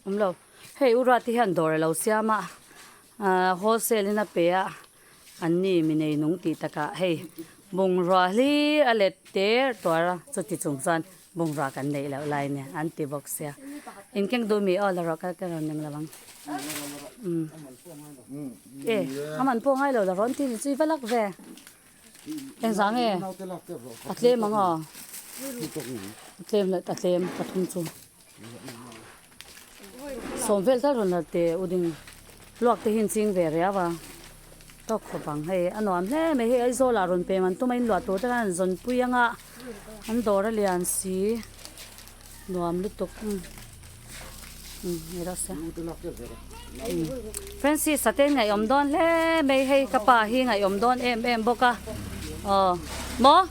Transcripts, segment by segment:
Awm lo. Hei u Ruati hian dawr a lo siam a, ahh wholesale in a pe a, an ni mi nei nung tih takah hei bungrua hlir a let ter tuar a, chuti chung chuan bungrua kan neih loh lai nia an ti bawk sia. In keng duh mi aw la rawh ka ka rawn eng lo ang. Umm e a man pawh ngai lo la rawn ti ni chu i va lak ve. Engzah nge a tlem ang aw a tlem leh a tlem pathum chu. Sawm vel tal rawn la teh u ding luak te hi an ching ve riau a tawk khawp ang hei a nuam hle mai hei Aizawl ah rawn pem an tum a in luah tur te khan an zawn pui ang a an dawr a lian si nuam lutuk umm ni rawh se Francis a te ngaihawm dawn hle mai hei ka pa hi ngaihawm dawn em em bawk a aw maw.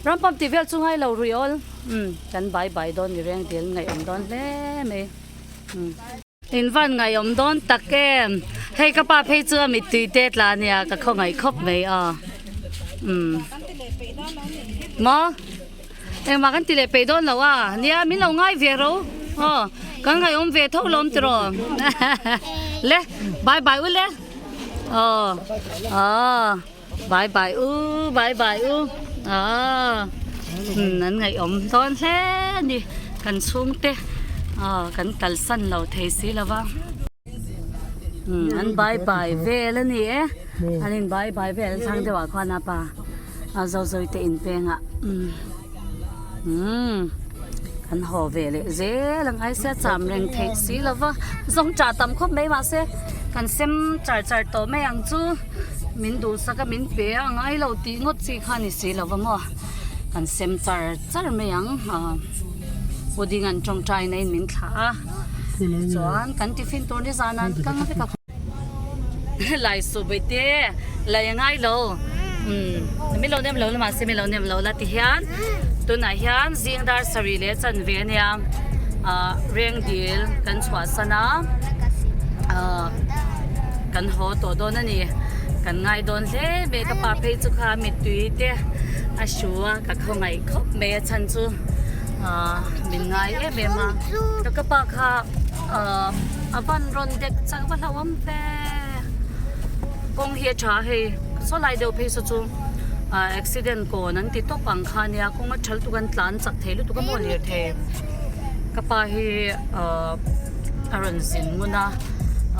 Ram pump tih vel chu ngai lo rui awl umm kan bai bai dawn ni reng dil ngaihawm dawn hle mai umm. In van ngaihawm dawn tak em hei ka pa phei chu a mittui te tla ania ka khawngaih khawp mai a umm maw engmah kan ti leh peih dawn lo a nia min lo ngai ve ro aw kan ngaihawm ve tho lawm tiraw le bai bai ule aw aw. Bye bye u bye bye u aaa umm an ngaihawm dawn hle a ni kan chhungte aw kan kalsan lo thei si lo va umm an bye bye vel a ni e an in bye bye vel an thlang deuh ah khuan a pa a zo zoi te inpeng ah umm umm kan haw ve leh zel ang ai sia cham reng theih si lo va zawng chah tam khawp mai mahse kan sem char char tawh mai ang chu. Min duhsak a min pe a ngai lo tih ngawt chi kha ni si lo va maw kan sem char char mai ang ah pudding an tawngtai na in min thlah a chuan kan tiffin tur ni zan ah kang vek a lai suh bawihte lai a ngai lo umm min lo nem lo la mahse min lo nem lo la ti hian tunah hian zing dar sarih leh chanve ania ah rengdil kan chhuahsan a ah. Kan haw tawh dawn a ni. Kan ngai dawn hle mai ka pa phei chu kha mittui te a hru a ka khawngaih khawp mai a chhan chu ahh min ngai em em a. Ka pa kha ahh a van rawn dek chak va hlauhawm ve. Kawng hi a tha a hei saw lai deuh phei saw chu ahh accident kawn an ti tawp ang kha nia kawng a tha lutuk a an tlan chak thei lutuk a maw lirthei. Ka pa hi ahh a rawn zin ngun a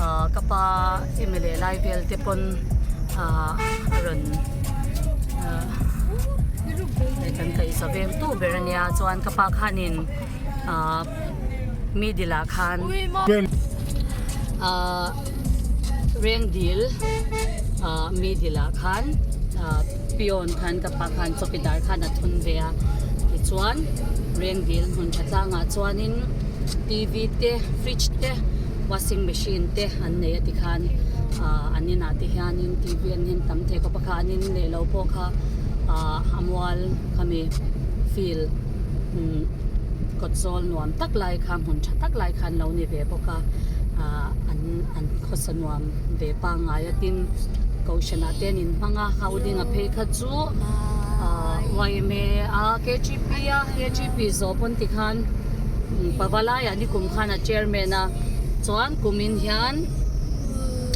ahh ka pa mla lai vel te pawn ahh a rawn ahh kan kaihza veng tu ber ania chuan ka pa khanin ahh mi dilah khan ahh rengdil ahh mi dilah khan ahh peon khan ka pa khan chawkidar khan a thun ve a tichuan rengdil hmun tha tlangah chuanin. T_V te fridge te washing machine te an nei a tikhan ah an inah te hianin T_V an en tam thei khawp a kha an in leh lo pawh kha ah a mual khami field umm kawt zawl nuam tak lai kha hmun tha tak lai kha an lo ni ve bawk a ah an an khawsa nuam ve pangngai a tin kohhran ah te an inhmang a a u dinga phei kha chu ah Y_M_A a K_G_P a K_G_P zawh pawn tikhan. Pavalaiah ni kum khan a chairman a chuan kumin hian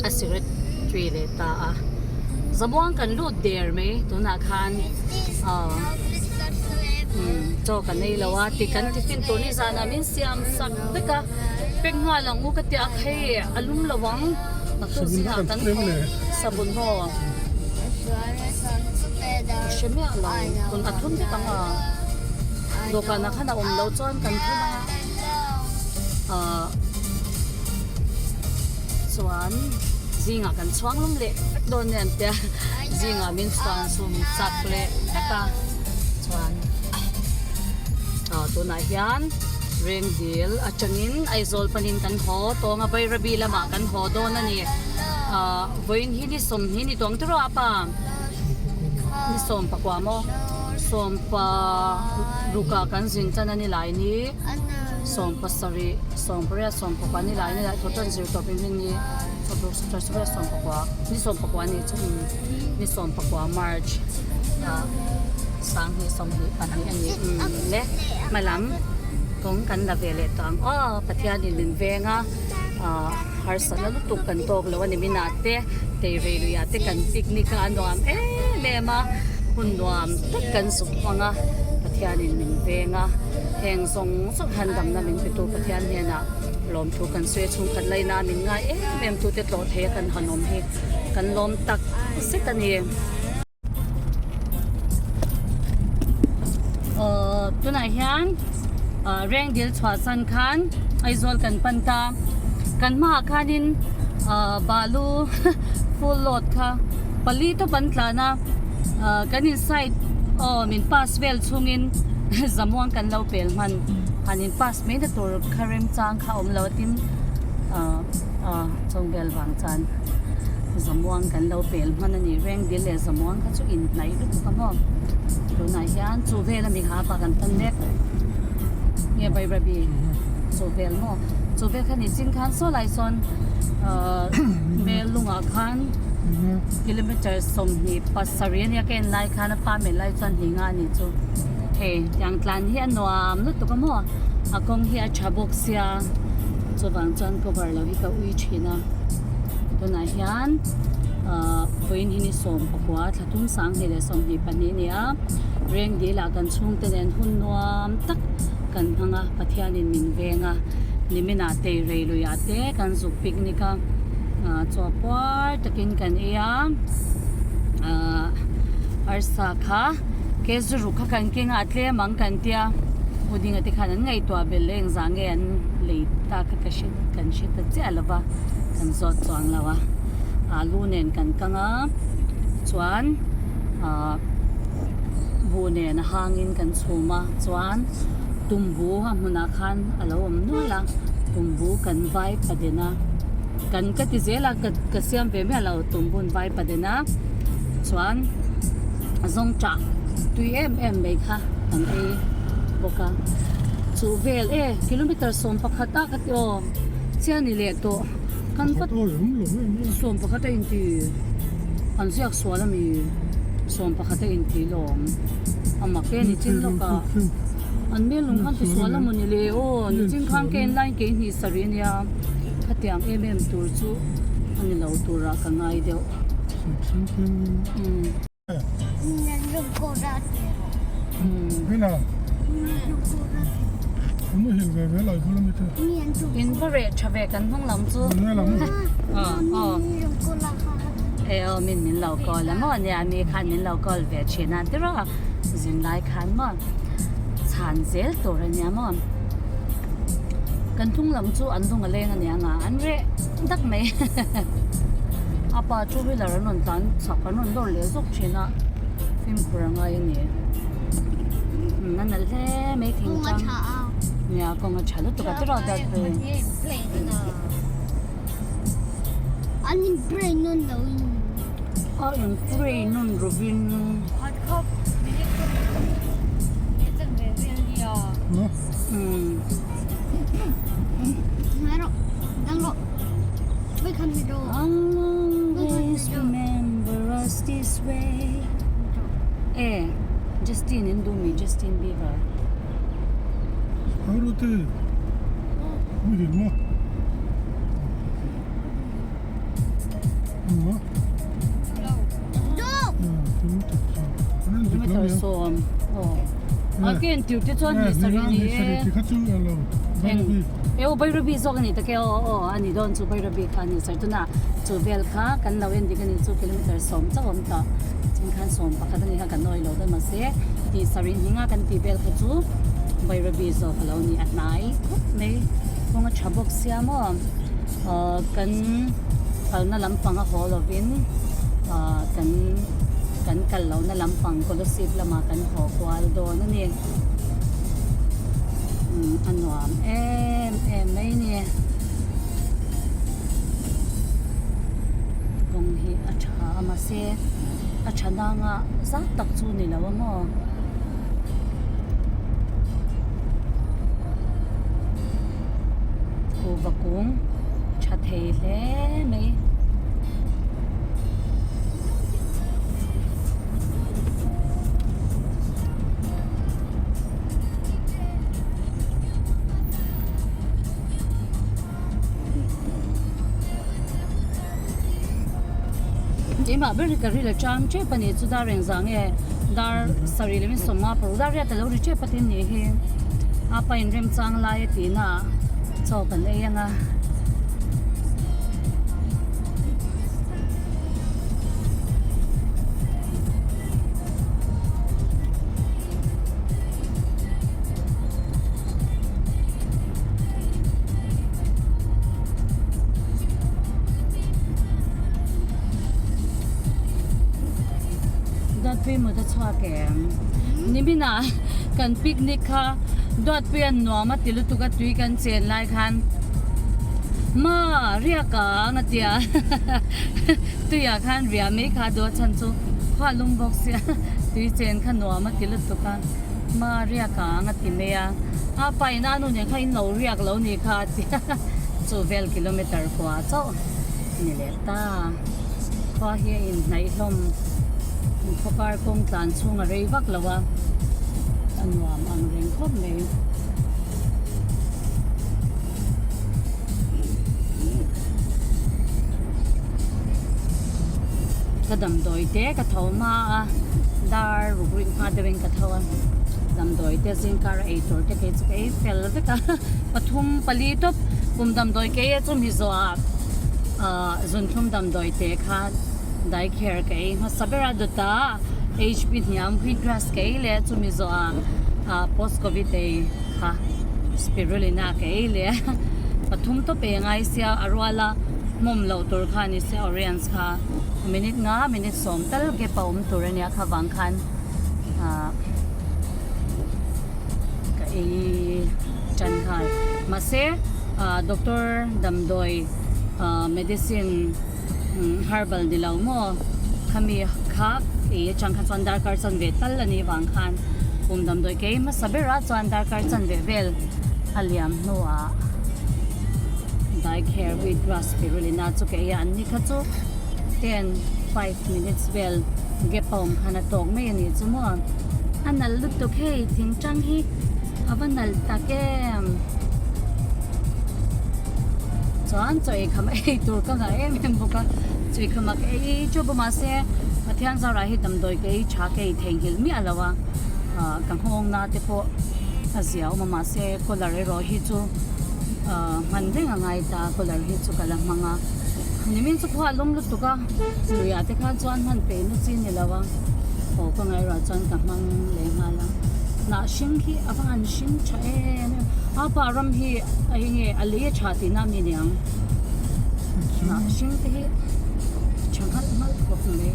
a secretary leh ta a zamuang kan lut der mai tunah khan aw umm chaw kan ei lo a ti kan tiffin tur ni zanah min siam sak vek a pack nghal ang u ka ti a hei a lum lo ang naktuk zingah kan thawh sabun haw ka hre miah lo tun a thun vek ang a. Dawhkanah khan a awm loh chuan kan thun a ahh chuan zingah kan chhuang lum leh vek dawn nia an tia zingah min chhuan sum chak leh vek a chuan ah tunah hian Rengdil atangin Aizawl panin kan haw tawng a Bairabi lamah kan haw dawn a ni ah vawiin hi ni sawmhnih ni tawng tiraw a pa ni sawm pakua maw. Sawmpa rukah kan zin tan a ni lai ni sawmpa sarih sawmpariat sawmpakua ni lai ni lai thaw tan zir tawp in rin ni sawmparuk sawmsarih sawmpariat sawmpakua ni sawmpakua a nih chu ni sawmpakua march ah sanghnih sawmhnih pahnih a ni umm le hmalam. Kawng kan la ve leh tawh ang aw Pathianin min veng a ah harsatna lutuk kan tawk lo a ni minah te teirei luiah te kan picnic a a nuam em em a hun nuam tak kan zuk hmang a Pathianin min veng a heng zawng zawng han damna min pe tu Pathian hnenah lawmthu kan sawi a chhungkhat laina min ngai em em tute tlawh thei a kan han awm hi kan lawm tak zet a ni. Aww tunah hian ah Rengdil chhuahsan khan Aizawl kan pan ta kan hmaah khanin ah balu full load kha pali tawp an tlan a ah kan in side aw min pass vel chhungin zamuang kan lo pel hman han in pass mai na tur kha remchang kha a awm lo a tin ah ah chawng vel vang chuan zamuang kan lo pel hman a ni. Rengdil leh Zamuang kha chu inhnaih lutuk a maw? Tunah hian chu vel a mi kha pa kan tan mek nge Bairabi chu vel maw? Chu vel kha ni chin khan saw lai sawn ahh Mel lungah khan kilometer 27 ania ka en lai khan a pa mel lai chuan hnih nga a ni chu. Hei tiang tlan hi a nuam lutuk a maw? A kawng hi a tha bawk sia chuvang chuan cover lo hi ka ui thin a tunah hian. Ahh vawiin hi ni 14 thla tum 2022 a ni a Rengdil ah kan chhungte nen hun nuam tak kan hmang a Pathianin min veng a nimin ah teirei lui ah te kan zuk picnic a ahh chaw puar takin kan ei a ahh arsa kha ke zu ruk kha kan keng a a tlem ang kan tia u dinga te khan an ngaihtuah belh leh engzah nge an lei ta kha ka hre kan hre ta chiah lo va kan zawt chuang lo a. Alu nen kan kang a chuan ahh buh nen a hangin kan chhum a chuan tumbu a hmunah khan a lo awm nual a tumbu kan vai pa den a kan ka ti zel a ka ka siam ve miah lo tumbu an vai pa den a chuan zawngṭah tui em em mai kha kan ei bawk a chu vel e kilometer 11 a ka ti aw chian ni leh tawh. Kan vat 11 a inti an ziak sual a mi 11 a inti lawm a mak e ni chin lawk ah an hmel lung khan ti sual a maw ni le aw ni chin khan ka en laiin kei hnih sarih a nia khatiang em em tur chu a ni lo turah ka ngai deuh umm. In va reh tha ve kan hnung lam chu e aw min min lo call a maw nia mi khan min lo call ve thin a tiraw zin lai khan maw chhan zel tur a nia maw kan hnung lam chu an lung a leng a nia nga an reh dak mai a pa two wheeler an rawn tlan chak an rawn lawr leh zawk thin a fimkhur a ngai a ni umm a nalh hle mai thingtlang nia kawng a tha lutuk a tiraw dat ve a in pray nun rovin umm. I'll always remember us this way E Justin in duh mi Justin Bieber. Kilometer sawm aw a ken tir te chuan hnih sarih ni e eng e aw Bairabi zawk a ni tak e aw aw a ni dawn chu Bairabi kha a ni sir tunah chu vel kha kan lo en dik a nih chu kilometer sawm chauh a awm tawh chin khan sawm pakhat a ni kha kan awih lo dawn mahse tih sarih hninga kan tih vel kha chu Bairabi zawk a lo ni a hnai khawp mai kawng a tha bawk sia maw. Ahh kan kalna lampang a haw lovin ahh kan kan kal lohna lampang Kolasib lamah kan haw kual dawn a ni. Umm a nuam em em mai a ni. Kawng hi a tha a mahse a tha nanga zau tak chu ni lo a maw. Kuhva kung tha thei hle mai. Keimah ber hi ka ril a chang tep a ni chu dar engzah nge dar sarih leh 50 paruk dar riat a lo ri tep a tin nih hi a pa in remchang lai a tih na ah chaw kan ei ang a. Duatpui mut a chhuak em? Niminah kan picnic kha Duatpuia nuam a ti lutuk a tui kan chen lai khan Ma riak ang a ti a tuiah khan riah mai kha a duh a chhan chu khua lum bawk sia tui chen kha nuam a ti lutuk a. Ma riak ang a ti mai a, a pa in a nu nen kha in lo riak lo ni kha a ti a, chu vel kilometer kua chauh ni leh ta. Khua hi a inhnaih hlawm, khawkar kawng tlan chhung a rei vak lo a, a nuam ang reng khawp mai. Ka damdawi te ka tho hma a, dar ruk rik hma deuhin ka tho a, damdawi te zingkar a ei tur te kei chu ka ei fel vek a, pathum pali tawp kum damdawi kei a chumi zawhah ah zunthum damdawi te kha dai kher ka ei hmasa ber a dawtah hb hniam wheat grass ka ei leh a chumi zawhah ah post covid ei kha spirulina ka ei leh a pathum tawp ei a ngai sia a rual a hmawm loh tur kha ni se orions kha minute nga minute sawm tal gap a awm tur a nia kha vang khan ah ka ei tan nghal mahse ah doctor damdawi ah medicine herbal ni lo maw khami kha ei atang kha chuan darkar chanve tal a nih vang khan kum damdawi kei hmasa berah chuan darkar chanve vel a liam hnuah dai kher wheat grass spirulina chu ka ei a an ni kha chu 10 5 minutes vel gap a awm khan a tawk mai a nih chu maw a nalh lutuk hei thingtang hi a va nalh tak em. Chuan chaw ei kham ei tur ka ngah em em bawk a, chaw ei kham ah ka ei teuh bawk mahse Pathian zarah hi damdawi ka ei tha ka ei theihnghilh miah lo a, ah ka nghawng na te pawh a zia awm a mahse collar erawh hi chu ah hman reng a ngai ta collar hi chu ka la hmang a, nimin chu khua a lum lutuk a luiah te khan chuan hman peih na chi ni lo a, haw ka ngaihruah chuan ka hmang leh nghal a, hnah hring hi a va han hring tha em em a pa ram hi a enge a lei a tha tihna ami niang hnah hring te hi tha nghalh nghalh khawp mai.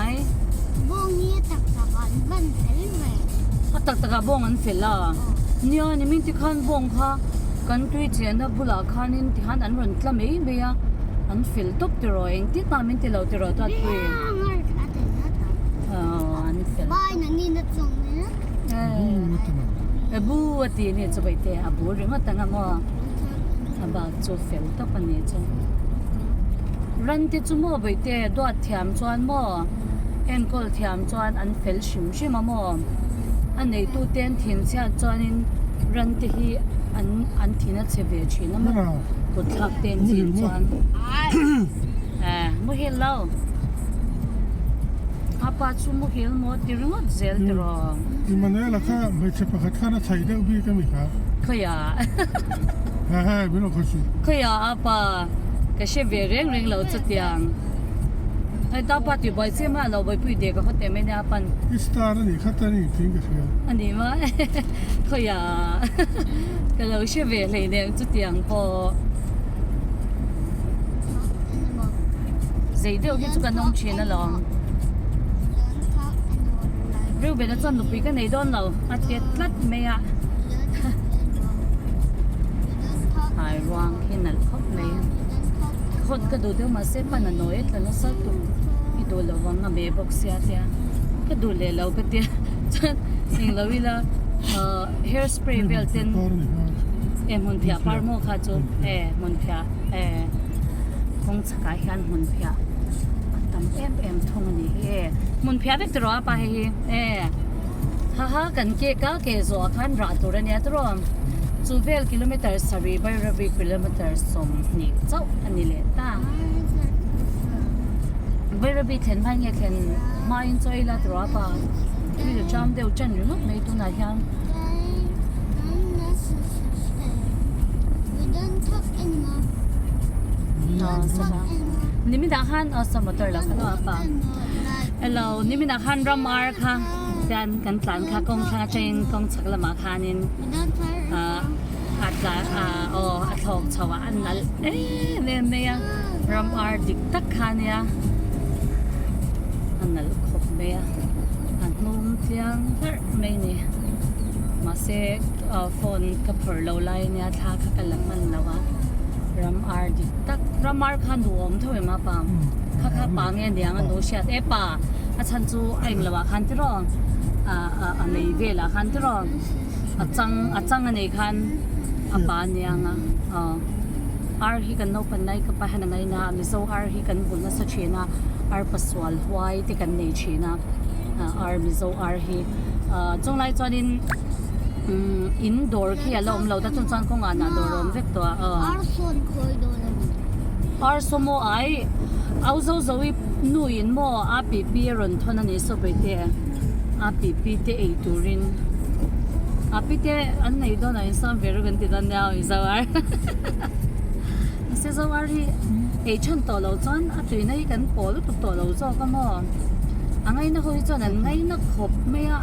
Ai. Bawng hi a tak tak ah an van fel ve. A tak tak ah bawng an fel a. Nia nimin tikhan bawng kha kan tui chenna bulah khanin tikhan an rawn tla mai mai a an fel tawp tiraw engtin mah min ti lo tiraw chuan pui. Aw an fel. E bu a ti nih chu baihte a bu ringawt ang a maw a bak chu fel tawp a nih chu. Ran te chu maw baihte duat thiam chuan maw enkawl thiam chuan an fel hrim hrim a maw a neitu te an thin chhiat chuanin ran te hi an an thin a chhe ve thin a maw kut thlak te an chin chuan eh muhil lo a pa chu muhil maw ti ringawt zel tiraw. Emmanuel-a kha hmeichhe pakhat khan a chhaih deuh bik a mi kha. Khawiah Hehe min rawn khawih suh. Khawiah a pa ka hre ve reng reng lo chutiang. Hei ta pa tih buai chiam a a lo buaipui dek a haw teh mai nia a pan. I star a nih kha ta ni tiin ka hria. A ni mai khawiah ka lo hre ve hleinem chutiang pawh. Zei deuh hi chu kan awm thin alawm. Reuben-a chuan nupui ka nei dawn lo a ti tlat mai a. Hai ruang khi nalh khawp mai. Khawt ka duh deuh mahse pan a nawi a tla nasa tum i duh lo vang a meh bawk sia tia ka duh leh lo ka tia chuan englo ila ahh hair spray vel ten e hmun phiah par maw kha chu e hmun phiah e kawng chhakah hian hmun phiah a tam em em thung a ni hi e hmun phiah vek tiraw a pa hei hi e. Haha kan cake a ke zawh ah khan rah tur a nia tiraw. Chu vel kilometre sarih Bairabi kilometre 20 chauh a ni leh ta. Bairabi thlen hmain nge thlen hmain chaw ei la tawh a pa thil a cham deuh ṭan ringawt mai tunah hian. Niminah khan aw saw motor lo kha a pa. Hello niminah khan ram ar kha tian kan tlan kha kawng thlang atangin kawng chhak lamah khanin ah a tla ah aw a thlawk chho a a nalh em em mai a ram ar dik tak kha ania a nalh khawp mai a a hnung tliang hlarh mai a ni mahse ah phone ka phawrh loh lai ania thla kha ka la hman lo a ram ar dik tak ram ar kha nuam tho em a pa kha kha pa nge aniang a nu hriat e pa a chhan chu a englo ah khan tiraw ah ah a mei velah khan tiraw a chang a chang a nei khan a pa aniang a aw ar hi kan naupang lai ka pa hian a ngaina a mizo ar hi kan bul nasa thin a ar pasual huai te kan nei thin a ar mizo ar hi ah chunglai chuanin umm in dawr khi a la awm lo ta chung chuan kawngah nah dawr a awm vek tawh a aw. Ar sawn khawi dawn a ni. Ar saw maw ai au zo zo i nu in maw a pi pi a rawn thawn a ni saw bawihte a pi pi te ei turin a pi te an nei dawn ah in sam ve rawk an ti dawn nia aw i zo ar mahse zo ar hi ei than tawh loh chuan a tuina hi kan pawl lutuk tawh lo zawk a maw a ngaina ho hi chuan an ngaina khawp mai a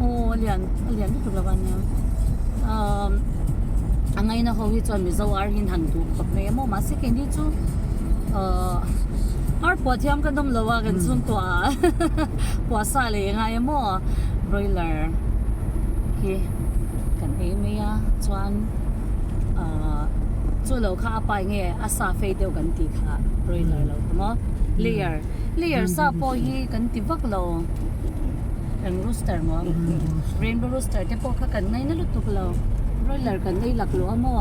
aw a lian a lian lutuk lo a nia umm a ngaina ho hi chuan mizo ar hi an han duh khawp mai a maw mahse keini chu ahh ar puah thiam kan awm lo a kan chhungkuah ah puah sa leh ngai a maw broiler hi kan ei mai a chuan ahh chu lo kha a pai nge a sa fei deuh kan tih kha broiler lo kha maw layer layer sa pawh hi kan ti vak lo eng rooster maw rainbow rooster te pawh kha kan ngaina lutuk lo broiler kan ei laklawh a maw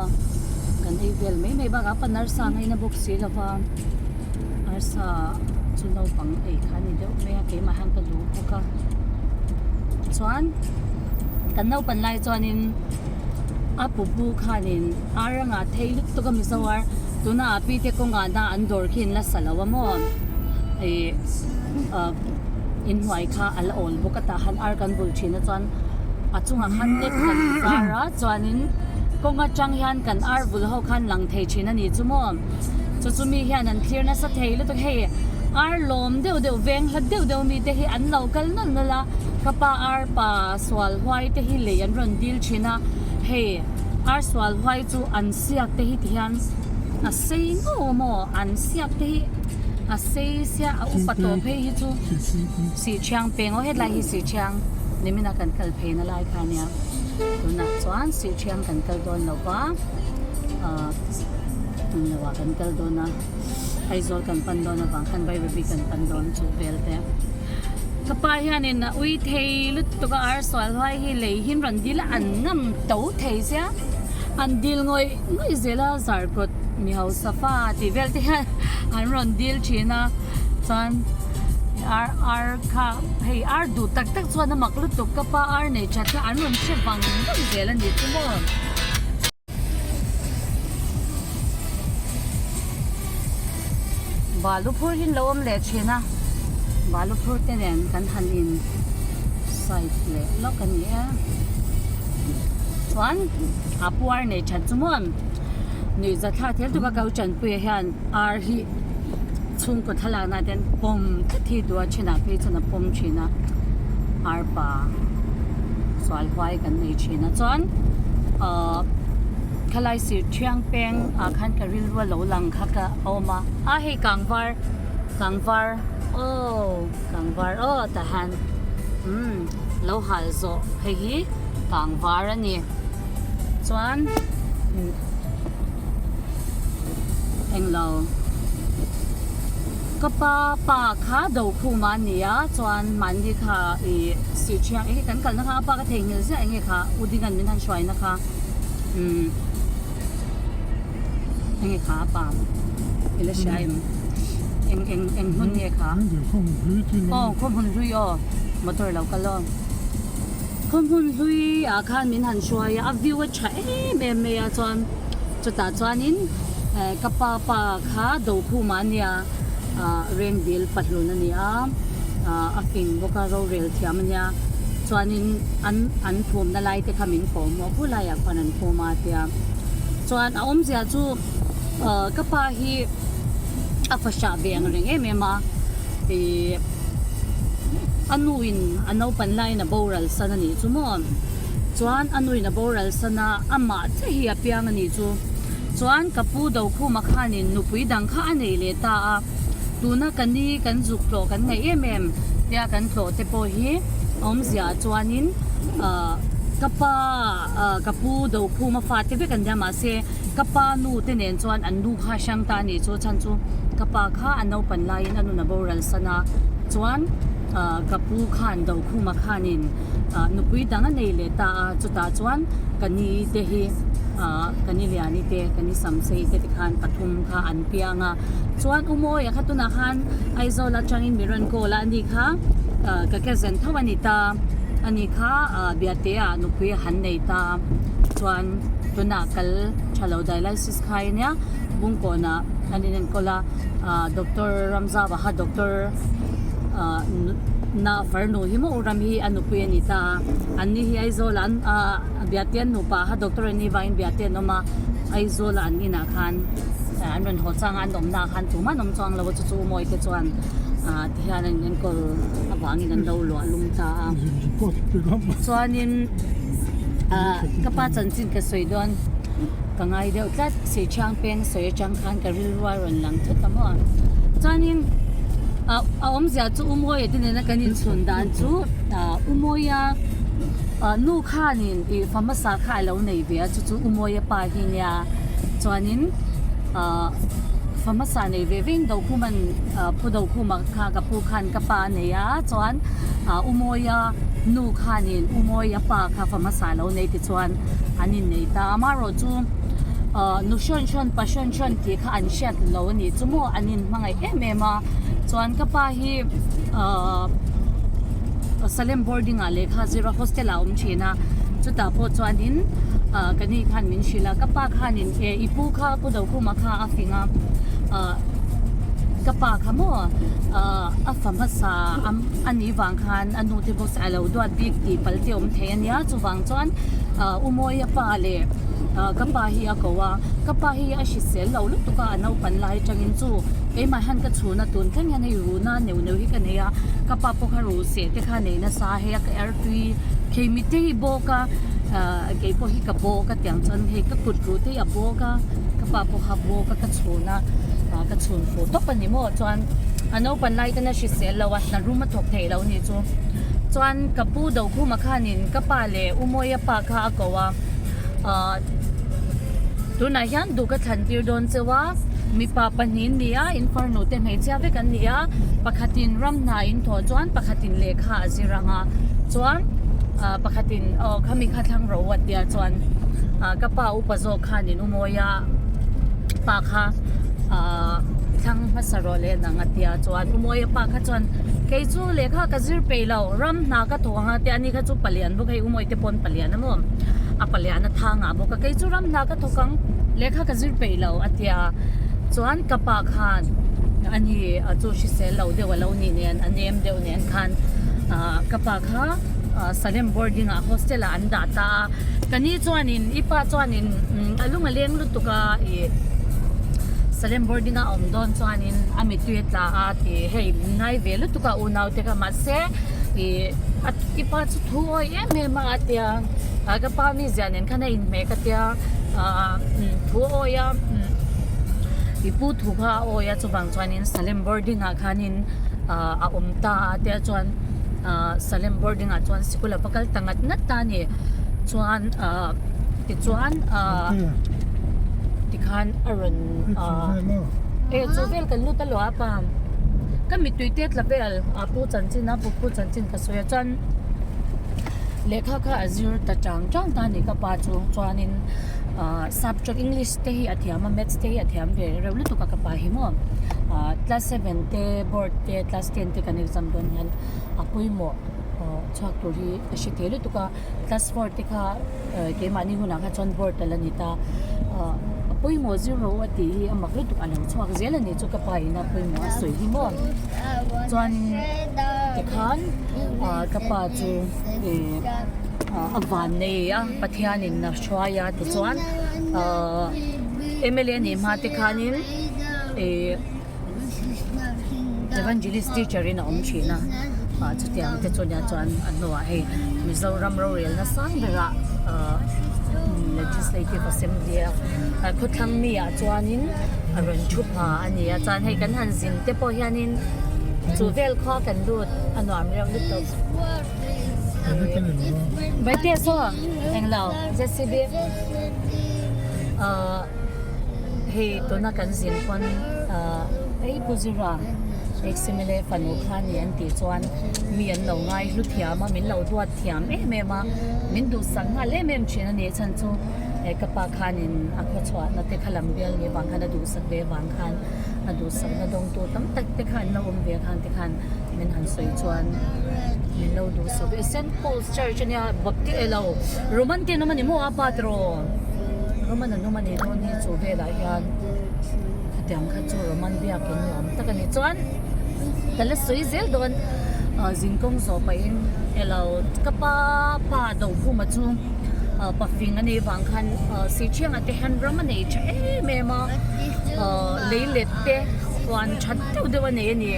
kan ei vel mai mai bakah a pan arsa ngaina bawk si lo va arsa chu naupang ei kha a ni deuh mai a keimah hian ka duh bawk a chuan kan naupan lai chuanin a pu pu khanin ar a ngah thei lutuk a mizo ar tuna a pi te kawngah na an dawr khi an la sa lo a maw ih ah inhnuai kha a la awl bawk a tah han ar kan bul thin a chuan a chungah khan net kan zar a chuanin kawng atang hian kan ar bul ho khan lang thei thin a ni chu maw chu chu mi hian an thlir nasa thei lutuk hei ar lawm deuh deuh veng hlat deuh deuh mi te hi an lo kal nawlh nawlh a ka pa ar pa sual huai te hi lei an rawn dil thin a hei ar sual huai chu an siak te hi ti hian a sei ngauh a maw an siak te hi a sei sia a upa tawh phei hi chu sih thiang peng aw hetlai hi sih thiang nimin a kan kal phei na lai kha ania tunah chuan sih thiang kan kal dawn lo va ahh englo ah kan kal dawn a Aizawl kan pan dawn avang khan Bairabi kan pan dawn chu vel te ka pa hianin a ui thei lutuk a ar sual huai hi lei hi an rawn dil a an ngam to thei sia an dil ngawih ngawih zel a zarkawt mi hausa fa tih vel te hian an rawn dil thin a chuan ar ar kha hei ar duh tak tak chuan a mak lutuk ka pa ar nei that kha an rawn hre vang vang zel a ni chu maw. Balu phur hi an lo awm leh thin a balu phur te nen kan han in side leh lawk a ni e chuan a puar nei that chu maw nuihza thlak thel tuk a ko chanpuia hian ar hi chhungkaw thlalakna te an pawm tlat hi duh a thinah phei chuan a pawm thin a arpa sual huai kan nei thin a chuan ahh khalai sir thiang peng ah khan ka rilru a lo lang kha ka awm a a hei kangvar kangvar aww kangvar aw tah hian umm lo hal zawh hei hi kangvar a ni chuan Englo. Ka pa pa kha do khum a nia chuan mahni kha ih sih thiang enge kan kalna kha a pa ka theihnghilh ziah enge kha u Dingan min han hruaina kha umm enge kha a pa i la hria em eng eng eng hmun nge kha aw khawhmun hlui aw motor lo kal aw. Khaw hmun hlui ah khan min han hruai a, a view a tha em em mai a chuan chutah chuanin eh ka pa pa kha Dokhuma a nia ah Rengdil pahlun a ni a ah a fing bawk a rorel thiam a nia chuanin an an phumna lai te kha min kawm maw khu laiah khuan an phum a tia chuan a awmzia chu ah ka pa hi a fahrah ve ang reng em em a ih a nu in a naupan laiin a boral san a nih chu maw chuan a nu in a boral san a amah chiah hi a piang a nih chu chuan ka pu Dokhuma khanin nupui dang kha a nei leh ta a tuna ka ni kan zuk tlawh kan ngaih em em tia kan tlawh te pawh hi awmzia ah chuanin ah ka pa ah ka pu Dokhuma fate vek an nia mahse ka pa nu te nen chuan an nu kha hrang ta a nih chu chhan chu ka pa kha a naupan laiin a nun a boral san a chuan ah ka pu khan Dokhuma khanin ah nupui dang a nei leh ta a chutah chuan ka ni te hi ah ka ni Liani te ka ni Samsei te tikhan pathum kha an piang a chuan U Mawia kha tunah khan Aizawl atangin mi rawn call a ani kha ah ka cousin tho a ni ta ani kha ah Biate ah nupui a han nei ta chuan tunah kal tha lo dialysis khai ania Bungkawnah an inenkawl a ah doctor Ramzava kha doctor ah na farnu hi maw ram hi a nupui a ni ta a an ni hi Aizawl ah an ah Biate an nupa kha doctor an nih vangin Biate an awm a Aizawl ah an inah khan an rawn haw chang a an awmna ah khan tumah an awm chuang lo a chu chu Umawi te chuan ah tihian an inenkawl avangin an lo luah lum ta a chuanin ah ka pa chanchin ka sawi dawn ka ngai deuh tlat Sihchhiang peng sawi atang khan ka rilru a rawn lang thut a maw chuanin ah a awmzia chu Umawia te nena kan inchhun dan chu ah Umawia ah nu khanin ih fa hmasa kha a lo nei ve a chu chu Umawia pa hi nia chuanin ah fa hmasa nei ve vein Dokhum an ah Pu Dokhuma kha ka pu khan ka pa a nei a chuan ah Umawia nu khanin Umawia pa kha fa hmasa a lo nei tichuan an innei ta a amaherawhchu ah nu hrawn hrawn pa hrawn hrawn tih kha an hriat lo a nih chu maw an inhmangaih em em a chuan ka pa hi ah Salem boarding ah lehkha zira hostel ah a awm thin a chutah pawh chuanin ah ka ni khan min hrilh a ka pa khanin eh i pu kha pu Dokhuma kha a fing a ah ka pa kha maw ah a fa hmasa a nih vang khan a nu te bawk a lo duat bik tih palh te awm thei a nia chuvang chuan ah u Mawia pa leh ah ka pa hi a ko a ka pa hi a hrisel lo lutuk a a naupan lai atangin chu keimah hian ka chhun a tun thleng hian hei runa neuh neuh hi ka nei a ka pa pawh kha ru seh te kha nei nasa a hei a ka er tui khei mi te hi bawk a ah keipawh hi ka bawk a tiang chuan hei ka kut ruh te hi a bawk a ka pa pawh kha a bawk a ka chhun a ah ka chhun fuh tawp a ni maw chuan a naupan lai ten a hrisel lo a hna rum a thawk theih loh a nih chu chuan ka pu Dokhuma khanin ka pa leh u Mawia pa kha a ko a ah tunah hian duh ka thlan tir dawn cheu a mipa pahnih an ni a in farnu te hmeichhia vek an ni a pakhatin ram hna in thawh chuan pakhatin lehkha a zir ang a chuan ah pakhatin aw khami kha thlang ro a tia chuan ah ka pa upa zawk khanin u Mawia pa kha ah thlang hmasa rawh leh nang a tia chuan u Mawia pa kha chuan kei chu lehkha ka zir peih lo ram hna ka thawk ang a tia ani kha chu palian bawk hei u Mawia te pawn palian a maw a palian a thang ah bawk a kei chu ram hna ka thawk ang lehkha ka zir peih lo a tia chuan ka pa khan ani a chu hrisel lo deuh a lo nih nen a nem deuh nen khan ah ka pa kha ah Salem boarding ah hostel ah an dah ta a ka ni chuanin i pa chuanin a lung a leng lutuk a ih Salem boarding a awm dawn chuanin a mittui a tla a tih hei ngai ve lutuk a unau te kha mahse ih a i pa chu thu awih em em a a tia ah ka pa mizia nen khan a inhmeh ka tia ah thu awih a i pu thu kha a awih a chuvang chuanin Salem boarding ah khanin ah a awm ta a tia chuan ah Salem boarding ah chuan sikul a va kal ta ngat ngat ta a ni chuan ah tichuan ah tikhan a rawn ah eh chu vel kan lut a lo a pa ka mittui te tla vel a pu chanchin a pu pu chanchin ka sawi a chuan lehkha kha a zir ta chang chang ta a ni ka pa chu chuanin ah subject english te hi a thiam a maths te hi a thiam ve reuh lutuk a ka pa hi maw ah class seven te board te class ten te kan exam dawn hian a pawimawh. chhuak tur hi a hre thei lutuk a class four te kha keimahni hunah kha chuan board a la ni ta ah a pawimawh zero a tih hi a mak lutuk a lo chhuak zel a ni chu ka pa in a pawimawh a sawi hi maw chuan tikhan ah ka pa chu ih a van nei a Pathian in a hruai a tichuan ah M L A nih hma te khanin ih. Evangelist teacher in a awm thin a ah chutiang te chu nia chuan a hnuah hei Mizoram rorelna sang berah ah legislative assembly a khawthlang mi ah chuanin a rawn thu pha a ni a chuan hei kan han zin te pawh hianin chu vel khua kan lut a nuam reuh lutuk. Vaite saw englo J C B ah. Hei tuna kan zin pawn ahh ei Pu Zira Eksimile fanu kha ni an tih chuan mi an lo ngai hlu thiam a min lo duat thiam em em a min duhsak nghal em em thin a nih chhan chu eh ka pa khanin a khawchhuahna te kha lam bial nih vang khan a duhsak ve vang khan a duhsakna dawngtu tam tak te kha an lo awm ve khan te khan min han sawi chuan min lo duhsak ve Saint Paul's Church ania Baptist elo Roman te an awm a ni maw a pa tiraw. Roman an awm a nih dawn hi chu velah hian khatiang kha chu Roman biakin ni awm tak a ni chuan ka la sawi zel dawn ah zinkawng zawh pahin elo ka pa pa do khuma chu ah pafing a nih vang khan ah Sichhianga te hian ram a nei tha em em a ah leilet te huan that deuh deuh a nei a ni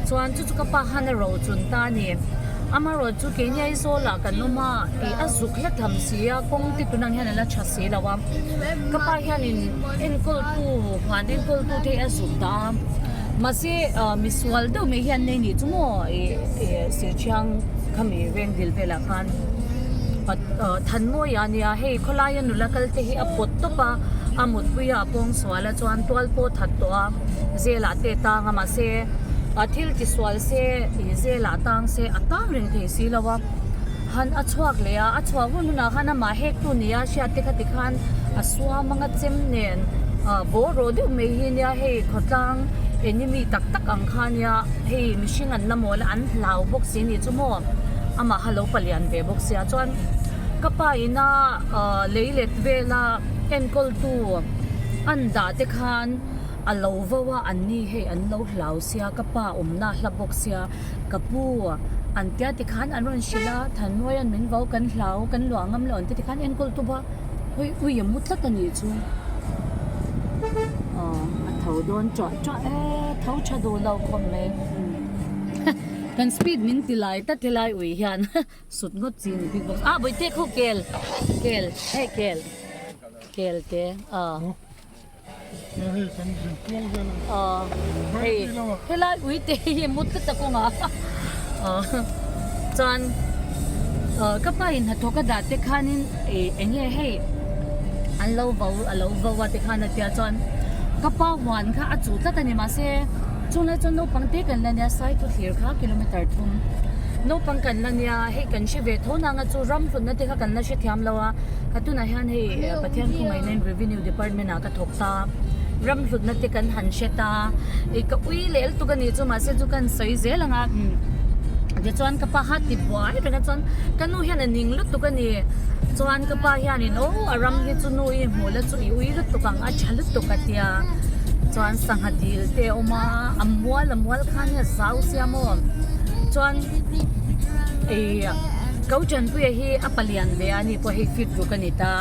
chuan chu chu ka pa khan a ro chun ta a ni. Amaherawhchu keini Aizawl ah kan awm a ih a zuk hla tham si a kawng te tunang hian a la tha si lo a ka pa hianin enkawl tu huan enkawl tu te hi a zuk dah a mahse ah misual deuh mai hian nei nih chu maw ih ih sirchhiang khami rengdil velah khan Thanmawia a nia hei khawlaia nula kal te hi a pawt tawp a a mutpui a a pawng sual a chuan tual pawh that tawh a zelah te tang a mahse a thil ti sual se ih zelah tang se a tang reng thei si lo a han a chhuak leh a a chhuah hun hunah khan amah hek tu nia hriat te kha tikhan a suam anga chem nen ah bawraw deuh mai hi nia hei khawtlang enemy tak tak ang kha nia hei mihring an la mawl a an hlau bawk si nih chu maw amah kha lo palian ve bawk sia chuan ka pa ina ah lei let vela enkawl tu an dah te khan a lo vo a an ni hei an lo hlau sia ka pa awmna a hla bawk sia ka pu an tia tikhan an rawn hrilh a Thanmuaia'n min vo kan hlau kan luah ngam lo an ti tikhan enkawl tu bawk a hawi ui a mu tlat a nih chu aw a tho dawn tuah tuah e tho tha duh lo khawp mai kan speed min ti lai tlat helai ui hian sut ngawt chi ni bik bawk ah bawihte khu kel kel hei kel kel te aw. Hei helai ui te hi mut tlat a kawng ah chuan ka pa in hnathawk a dah te khanin ih eng nge hei an lo vo a lo vo a ti khan a tia chuan ka pa huan kha a chuh tlat a ni mahse chunglai chuan naupang te kan la nia saithu thlir kha kilometer thum naupang kan la nia hei kan hre ve tho nang a chu ram hlutna te kha kan la hrethiam lo a. Ka tunah hian hei Pathian khawngaihna in Revenue Department ah ka thawk ta ram hlutna te kan han hre ta ih ka ui leh lutuk a nih chu mahse chu ka han sawi zel ang a tichuan ka pa kha ti buai reng a chuan ka nu hian a ning lutuk a ni chuan ka pa hianin aw a ram hi chu nu i hmuh la chu i ui lutuk ang a tha lutuk a tia chuan sangha dil te a awm a a mual a mual khan a zau sia maw chuan ih. Ko Chanpuia hi a palian ve a ni pawh hei fit ruk a ni ta.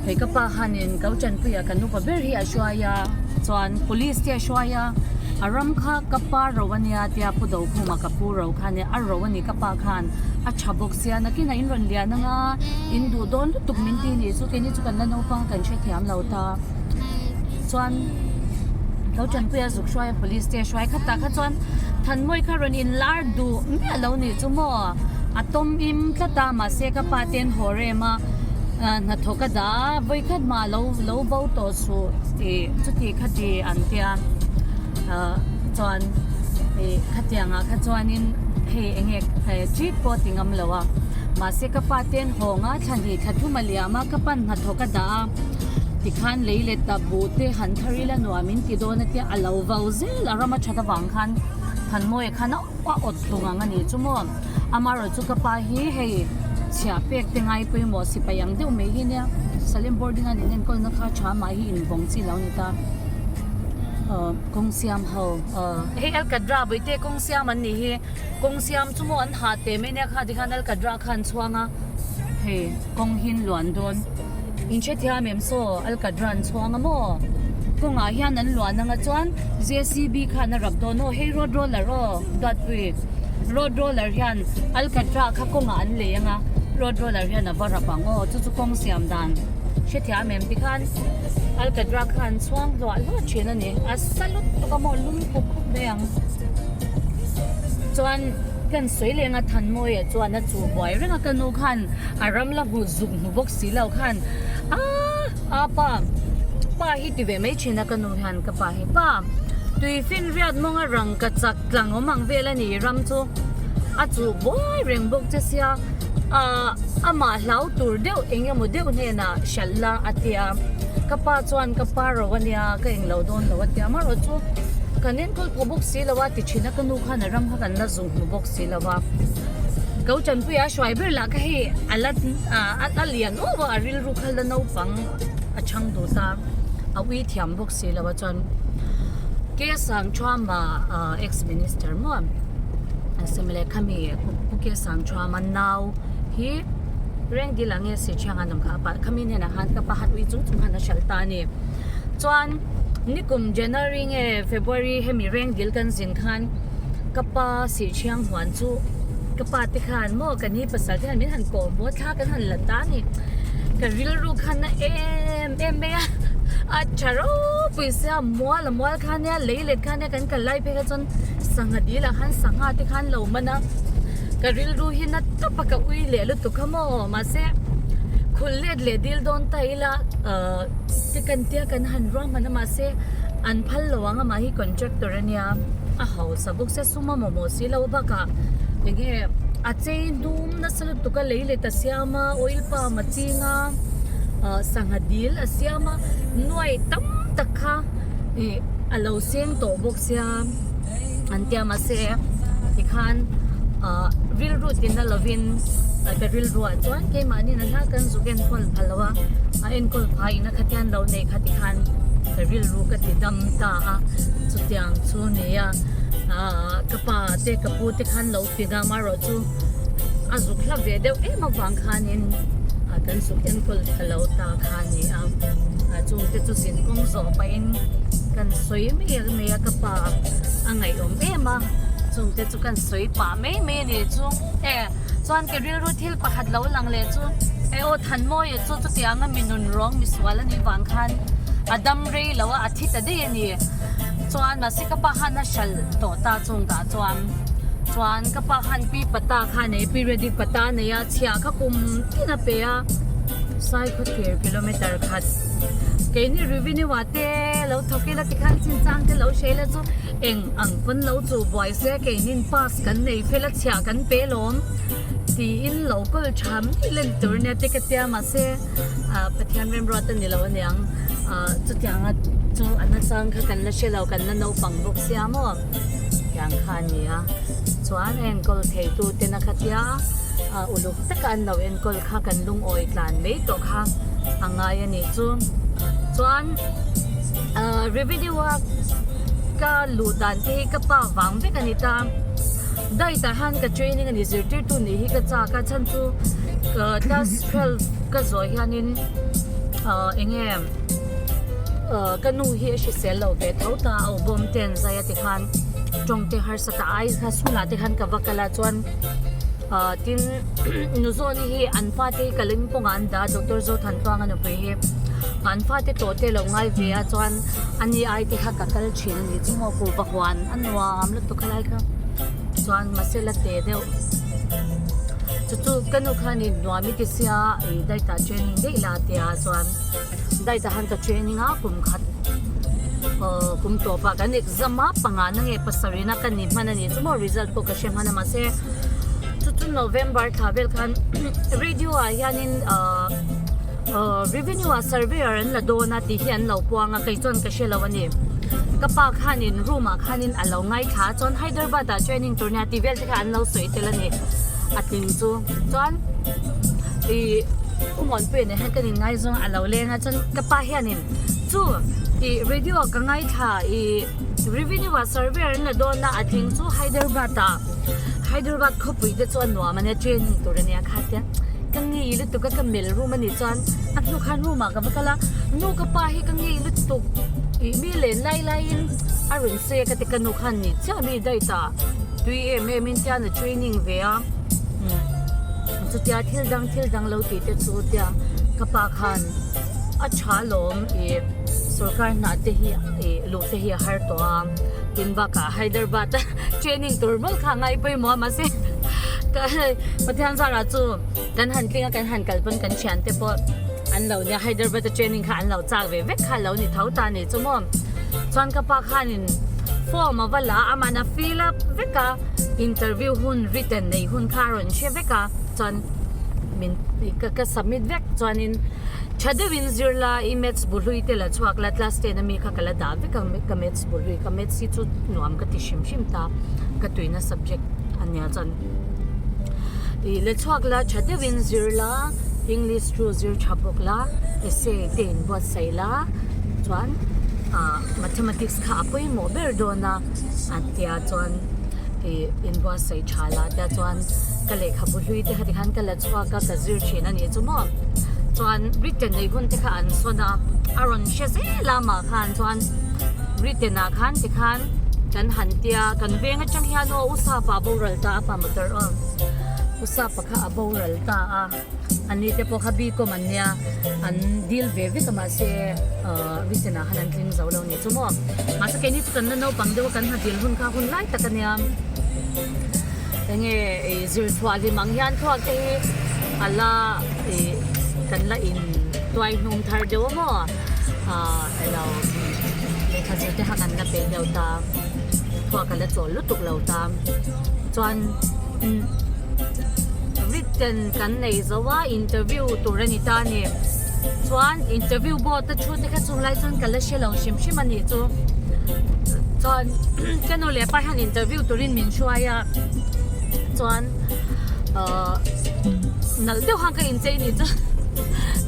Hei ka pa khanin Ko Chanpuia kan upa ber hi a hruai a chuan police te a hruai a a ram kha ka pa ro a nia tia Pu Dokhuma ka pu ro kha nia a ro a ni ka pa khan a tha bawk sia nakinah in rawn lian anga in duh dawn lutuk min ti nih chu keini chu kan la naupang kan hrethiam lo ta chuan Ko Chanpuia zuk hruai a police te a hruai kha tah kha chuan Thanmawii kha rawn inlar duh miah lo nih chu maw a tawm im tlat a mahse ka pa te an haw rem a hnathawk a dah a vawikhat mah lo lo bo tawh suh tih chuti kha ti an tia ah chuan ih khatiang ah kha chuanin hei eng nge treat pawh a ti ngam lo a mahse ka pa te an haw nga thla hnih thla thum a liam a ka pan hnathawk a dah a tikhan lei let ta buh te han thar ila nuam in ti dawn a tia a lo vau zel a ram a that avang khan Thanmawia khan a awt tlung ang a nih chu maw. Amaherawhchu ka pa hi hei chhiah pek te ngai pawimawh sipai ang deuh mai hi nia Salem boarding a nin enkawlna kha tha mah hi invawng chi lo a ni ta ahh kawng siam ho ahh hei alkatra bawihte kawng siam an nih hi kawng siam chu maw an hah teh mai nia kha tikhan alkatra kha an chhuang a hei kawng hi an luan dawn in hrethiam em saw alkatra an chhuang a maw kawngah hian an luan anga chuan J C B khan a rap dawn aw hei road roller aw duatpui road roller hian alkatra kha kawngah an lei anga road roller hian a va rap ang aw chu chu kawng siam dan hrethiam em tikhan alkatra kha an chhuang hluah hluah thin a ni a sa lutuk a maw lum khup khup mai ang chuan kan sawi leng a Thanmawia chuan a chuh buai reng a ka nu khan a ram la hmu zuk hmu bawk si lo khan aaa apa pa hi ti ve mai thin a ka nu hian ka pa hi pa tui finriat mawnga rang ka chak tlang awm ang vel a ni ram chu a chuh buai reng bawk che sia ahh amah hlau tur deuh eng emaw deuh hnenah hralh la a tia ka pa chuan ka pa ro a nia ka englo dawn lo a tia amaherawhchu kan enkawl pawh bawk si lo a ti thin a ka nu khan a ram kha kan la zung hmu bawk si lo a ko tanpuia hruai ber lah kha hei a la a lian uau a a rilru kha la naupang a chhang duh ta a ui thiam bawk si lo a chuan Ke Sangthuama ex minister maw Assembly khami Pu Ke Sangthuama nau hi Rengdil ang nge Sichhiang an awm kha a khami hnenah khan ka pa han ui chung chung khan a hralh ta a ni chuan nikum January nge February hemi Rengdil kan zin khan ka pa Sichhiang huan chu ka pa te khan maw ka ni pasal te khan min han kawh maw thla kan han la ta a ni ka rilru khan a em em mai a a tha ropui sia mual a mual kha nia lei let kha nia kan kal lai phei kha chuan sangha dil ah khan sangha te khan lo man a ka rilru hi na tawp a ka ui leh lutuk kha maw mahse khul let leh dil dawn ta ila ahh te kan tia kan han ruahman a mahse an phal lo ang amah hi contractor ania a hausa bawk sia sum a mamawh si lo bakah enge a chei dum nasa lutuk a lei let a siam a oil palm a ching a ah sangha dil a siam a nuai tam tak kha ih a lo seng tawh bawk sia an tia mahse tikhan ah rilru tina lovin ka rilru ah chuan keimahni na hla kan zuk enkawl phal lo a a enkawl phah in a khatian lo nei kha tikhan ka rilru ka ti dam ta a chutiang chu ni a ah ka pa te ka pu te khan lo ti dam a erawh chu a zuk hla ve deuh em avang khanin ah kan zuk enkawl tha lo ta kha a ni a ah chung te chu zin kawng zawh pahin kan sawi mai mai a ka pa a ngaihawm em a chung te chu kan sawi pah mai mai a ni chu e chuan ka rilru thil pakhat lo lang leh chu e aw Thanmawia chu chutianga mi nun rawng misual a nih vang khan a dam rei lo a a thi ta daih a ni chuan mahse ka pa khan a hralh tawh ta chung tah chuan. Chuan ka pa khan pi pata kha a nei a, periodic pata a nei a, chhiah kha kum tin a pe a, Saikhawthlir kilometer khat keini revenue ah te lo thawk ila tikhan chinchang te lo hre ila chu eng ang pawn lo chu buai se keinin pass kan nei fel a chhiah kan pe lawm tiin lo kawl tha mai len tur ania te ka tia mahse ah Pathian remruat a ni lo aniang ah chutianga chu a nachang kha kan la hre lo kan la naupang bawk sia maw. Tiang kha a ni a, chuan a enkawl theitu ten a khatia a uluk taka an lo enkawl kha kan lungawi tlan mai tawh kha a ngai a nih chu. Chuan ahh revenue a ka luh dan te hi ka pa vang vek a ni ta, diet ah hian ka training a ni zirtirtu nih hi ka chak a chhan chu class 12 ka zawh hianin ahh eng nge. Ka nu hi a hrisel lo ve tho ta a awbawm te an zai a tikhan tawng te harsa ta ai kha school ah te khan ka va kal a chuan ah tin nu zawni hi an fate hi Kalimpong ah an dah a Doctor Zothantuanga nupui hi an fate tawh te lo ngai ve a chuan ani ai te kha ka kal thin a ni chu maw kuhva huan a nuam lutuk khalai kha chuan mahse la te deuh chu chu ka nu khan in nuam i ti sia ih daitah training daih la a tia chuan. Daitah han ka training a kum khat aw kum tawpah kan exam a panga na nge pasarihna ka ni hman a ni chu maw result pawh ka hre hman a mahse chu chu November thla vel khan radio ah hianin ahh ahh revenue ah surveyor an la dawn a tih hi an lo puang a kei chuan ka hre lo a ni ka pa khanin room ah khanin a lo ngaithla a chuan Hyderabad ah training tur nia tih vel te kha an lo sawi tel a ni. A tling chu chuan ih u Muanpuia nen hian kan inngaizawng a lo leng a chuan ka pa hianin chu ih radio ah ka ngaithla ih revenue ah survey an la dawn a a tling chu Hyderabad ah Hyderabad khawpui te chu a nuam ania training tur ania kha tia ka ngei lutuk a ka melh room anih chuan a hnu khan room ah ka va kal a nu ka pa hi ka ngei lutuk ih mi len lai laiin a rawn sawi a ka ti ka nu khan ni chiah mi daih ta. Tui em em in tian a training ve a chutia thil dang thil dang lo tih te chu tia ka pa khan a tha lawm ih sorkar hnah te hi ih luh te hi a har tawh a tin bakah Hyderabad a training tur mawlh kha a ngai pawimawh a mahse ka Pathian zarah chu kan han tling a kan han kal pawn kan thian te pawh an lo nia Hyderabad a training kha an lo chak ve vek kha lo ni tho ta a ni chu maw chuan ka pa khanin form a va la a amahna fill up vek a interview hun written nei hun kha a rawn hre vek a chuan min ka ka submit vek chuanin tha deuhin zir la i maths bu hlui te la chhuak la class ten ami kha ka la dah vek a ka maths bu hlui ka maths hi chu nuam ka ti hrim hrim ta ka tuina subject a nia chuan ih la chhuak la tha deuhin zir la english chu zir tha bawk la essay te in buatsaih la chuan ah mathematics kha a pawimawh ber dawn a a tia chuan ih inbuatsaih tha la tia chuan ka lehkhabu hlui te kha tikhan ka la chhuak a ka zir thin a nih chu maw chuan written nei hun te kha an sawn a a rawn hre zel a amah khan chuan written ah khan tikhan kan han tia kan veng atang hian aw u sapa a boral ta a pa motor aw u sapa kha a boral ta a. An ni te pawh kha bcom an nia an deal ve vek a mahse ahh recent ah khan an tling zo lo ni chu maw mahse keini chu kan la naupang deuh a kan ha dil hun kha hun lai tak a nia enge ih zir chhuah hlim ang hian thluak te hi a la ih kan la in tuai hnum thar deuh a maw ahh elo lehkha zir te kha kan la peih deuh ta thluak a la chawl lutuk lo ta chuan umm. Written kan nei zo a interview tur a ni ta a ni chuan interview board a thu te kha chung lai chuan ka la hre lo hrim hrim a nih chu chuan ka nu leh pa hian interview turin min hruai a chuan ahh nalh deuh khan ka inchei nih chu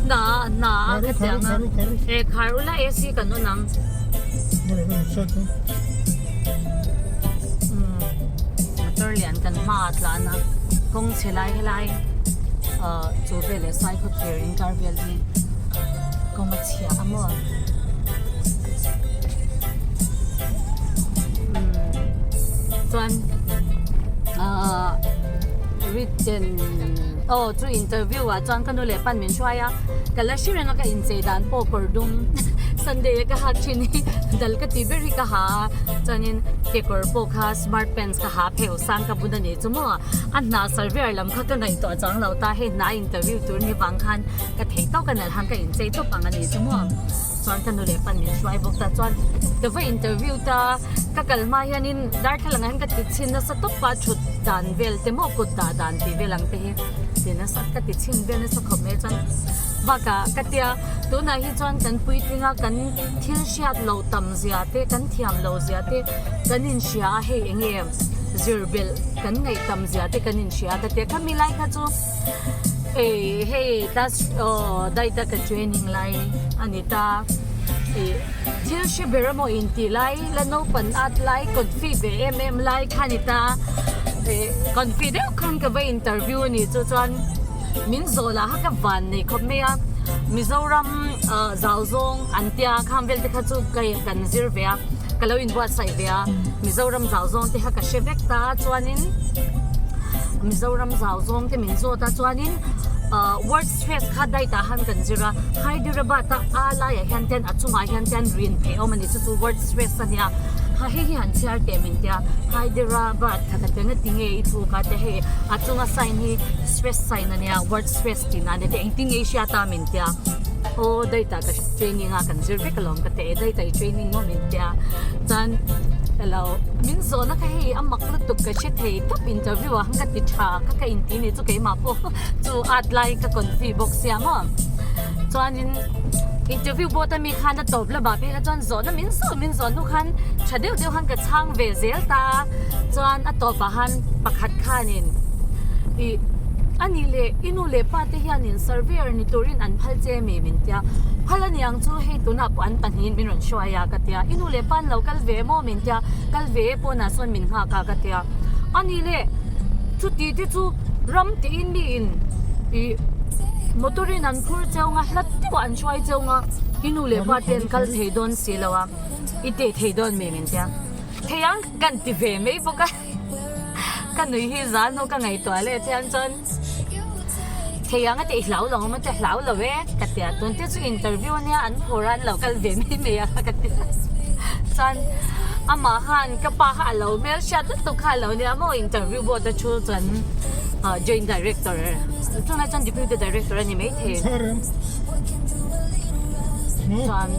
hna hna a ka ti ang a e khar ula AC kan on ang. Motor lian kan hma ah tlan a kawng chhe lai helai ahh chu veleh sai khaw thlir inkar vel hi kawng a chhia a maw umm chuan ahh written aw chu interview ah chuan ka nu leh pan min hruai a ka la hre reng a ka inchei dan pawh kawr dum sunday a ka hak thin hi dal ka tih ber hi ka ha a chuanin kekawr pawh kha smart pants ka ha pheuh sang ka bun a nih chu maw a hna surveyor lam kha ka ngaihtuah chuang lo ta hei hna interview tur ni vang khan ka thei tawk a nalh han ka inchei tawp ang a nih chu maw chuan ka nu leh pan min hruai bawk ta chuan ka va interview ta ka kal hma hianin darthlalang ah hian ka ti chhin nasa tawp a thut dan vel te maw kut dah dan tih vel ang te hi ti nasa ka ti chhin vel nasa khawp mai a chuan bakah ka tia tunah hi chuan kan puitling a kan thil hriat loh tam zia te kan thiam loh zia te kan inhria a hei eng nge zir belh kan ngaih tam zia te kan inhria a ka tia khami lai kha chu ei hei class aw diet a ka training lai a ni ta ih thil hre ber emaw intih lai la naupang at lai confi ve em em lai kha a ni ta ih confi deuh khan ka va interview a nih chu chuan min zawh lah kha ka van nei khawp mai a Mizoram ah zau zawng an tia khang vel te kha chu kan zir ve a. Ka lo inbuatsaih ve a, Mizoram zau zawng te kha ka hre vek ta a chuanin Mizoram zau zawng te min zawt a chuanin ahh word stress kha diet ah han kan zir a Hyderabad a a laiah hian ten a chungah hian ten rin theih a awm a ni chu chu word stress a nia ha hei hi han chhiar teh min tia Hyderabad kha ka ti ngatinge i thuk a te hei a chunga sign hi stress sign a nia word stress tih na nia te engtin nge i hriat a min tia aw diet ah ka training a kan zir vek alawm ka ti e diet ah i training maw min tia chuan alo min zawhna kha hei a mak lutuk ka hre thei tawp interview ah khan ka ti tha kha ka inti ni chu keimah pawh chu at lai ka confi bawk sia maw chuanin interview board ami khan a tawp lamah phei kha chuan zawhna min zawh min zawh hnu khan tha deuh deuh khan ka chhang ve zel ta chuan a tawpah khan pakhat khanin. Ih a nih leh i nu leh pa te hianin surveyor ni turin an phal che mi min tia phal a niang chu hei tunah pawh an pahnihin min rawn hruai a ka tia i nu leh pa an lo kal ve maw min tia kal ve e pawnah sawn min nghak a ka tia a nih leh chuti te chu ram tiin mi in ih motor in an phur cheu nga hla deuhah an hruai cheu nga i nu leh pa te an kal thei dawn si lo a i teh thei dawn mi min tia thei ang kan ti ve mai bawk a. Ka nui hi zan ho ka ngaihtuah leh chian chuan thei ang a tih hlau lo awm a ti hlau lo e ka ti a tun te chu interview ania an phur a an lo kal ve mai mai a ka ti a chuan amah khan ka pa kha a lo hmel hriat lutuk kha a lo nia maw interview board a thu chuan ah joint director tunah chuan deputy director a ni maithei chuan.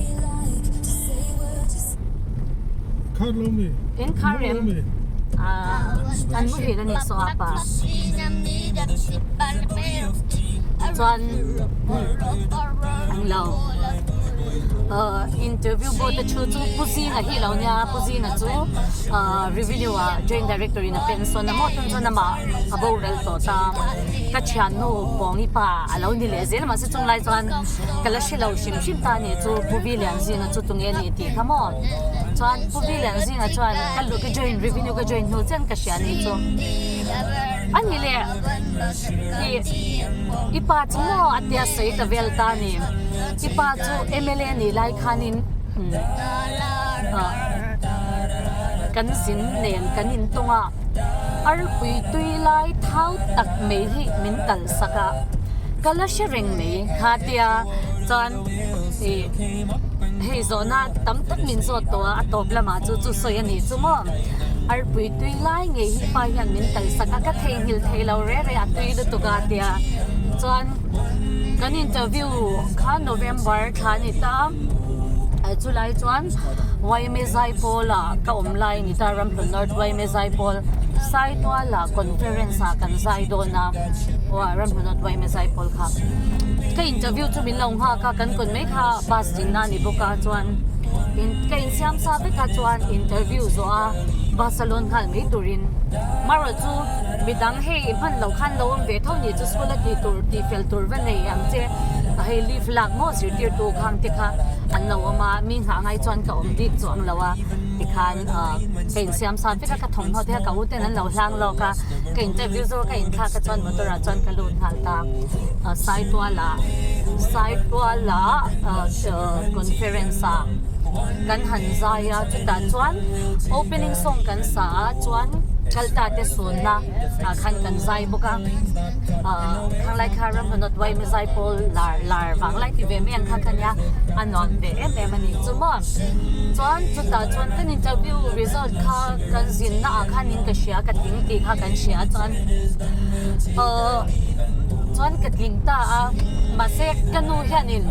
In khar rem an muhil a nih saw a pa chuan englo interview board a thu chu Pu Zinga hi lo nia Pu Zinga chu revenue ah joint director in a pension a maw tun chuan amah a boral tawh ta ka thiannu Pawngi pa a lo ni leh zel mahse chunglai chuan ka la hre lo hrim hrim ta a nih chu Pu Vi Lianzinga chu tunge a nih tih kha maw. Chuan Pu Vi Lianzinga chuan ka lu ka join revenue ka join hnu chian ka hria a nih chu. A ni leh i i pa chu maw a tia sawi ta vel ta a ni. I pa chu mla nih lai khanin ah kan zin nen kan intawng a, arpui tui lai thau tak mai hi min kalh sak a, ka la hre reng mai kha tia chuan i hei zawhna tam tak min zawt tawh a, a tawp lamah chu chu sawi a nih chu maw arpui tui lai ngei hi pa hian min kalh sak a, ka theihnghilh thei lo re re a tui lutuk a tia chuan kan interview kha November thla a ni ta a chulai chuan Yma Zaipawl ah ka awm lai a ni ta Ramhlun North Yma Zaipawl Saitual ah conference ah kan zai dawn a Ramhlun North Yma Zaipawl kha ka interview chu min lo nghak a kan kawn mai kha bus dinna a ni bawk a chuan in ka insiam sa vek a chuan interview zawh a bus a lawn nghal mai turin marawh chu midang hei hman loh khan lo awm ve tho ni chu school a tih tur tih fel tur va nei ang che hei leave lak maw zirtirtu khang te kha an lo awm a mi nghah ngai chuan ka awm bik chu ang lo a tikhan ah ka insiam sa vek a ka thawmhnaw te kha ka u ten an lo hlang lawk a ka interview zawk a inthlak a chuan motor ah chuan ka lut nghal ta ah Saitual ah Saitual ah ah conference ah kan han zai a chutah chuan opening song kan sa a chuan kalta te sunna ah khan kan zai bawk a ah khanglai kha Ramhunawt Yma zaipawl lar lar vang lai ti ve mai ang kha kha nia a nuam ve em em a ni chu maw chuan chutah chuan kan interview result kha kan zinna ah khanin ka hria ka tling tih kha kan hria chuan ahh chuan ka tling ta a mahse ka nu hianin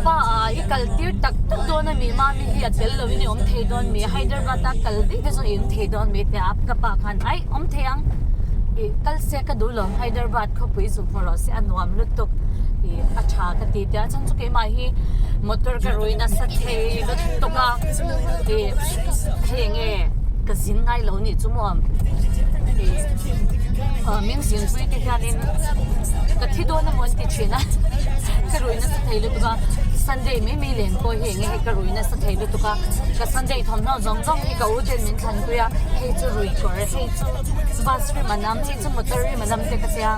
pa ah i kal tir tak tak dawn a mi mami hi a tel lovin i awm thei dawn mi Hyderabad a kal daih te chu i awm thei dawn mi tia ka pa khan aih awm thei ang ih kal se ka duh lo Hyderabad khawpui chu hmu rawh se a nuam lutuk ih a tha ka ti tia chuan chu keimah hi motor ka rui nasa thei lutuk a ih hei enge ka zin ngai lo nih chu maw ih ah min zinpui te hianin ka thi dawn emaw an ti thin a ka rui nasa thei lutuk a Sunday mai mai len pawh hi enge hei ka rui nasa thei lutuk a ka Sunday thawmhnaw zawng zawng hi ka u ten min thlan pui a hei chu rui kawr hei chu bus rim a nam hei chu motor rim a nam te ka tia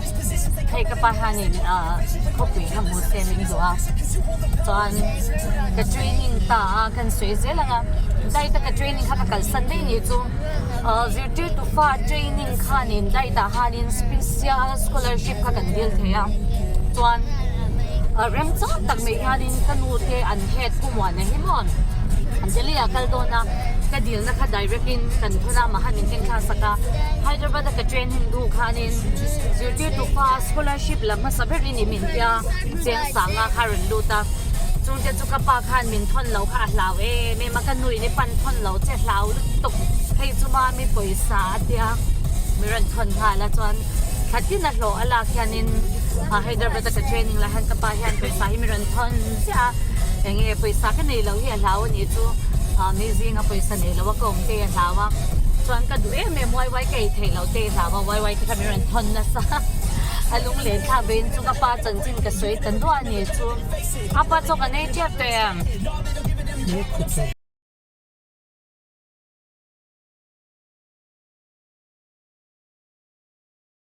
hei ka pa hianin ah khawpui kha hmu se min duh a chuan ka training ta a kan sawi zel ang a diet a ka training kha ka kalsan daih nih chu ah zirtirtu fa training khanin diet ah khanin special scholarship kha kan dil thei a chuan ah remchang tak mai hianin ka nu te an head pu muana hi maw Delhi ah kal dawn a ka dilna kha direct in kan thawn a mahni min keng thlak sak a Hyderabad a ka training duh khanin zirtirtu fa scholarship la hmasa ber i ni min tia cheng sanga kha a rawn lut a chungte chu ka pa khan min thawn lo kha a hlau em em a ka nu in i pan thawn lo che hlau lutuk hei chu mami pawisa a tia mi rawn thawn nghal a chuan thla tin a hlawh a lak hianin Hyderabad a ka training lah hian ka pa hian pawisa hi mi rawn thawn chiah a enge pawisa ka nei loh hi a hlau a nih chu mi zinga pawisa nei lo a ka awm te hi a hlau a. Chuan ka duh em em waiwai ka ei theih loh te i hlau a, waiwai te kha min rawn thawn nasa a lunglen thlak vein chu ka pa chanchin ka sawi ta duah a ni chu. A pa chaw kan ei tep tawh em?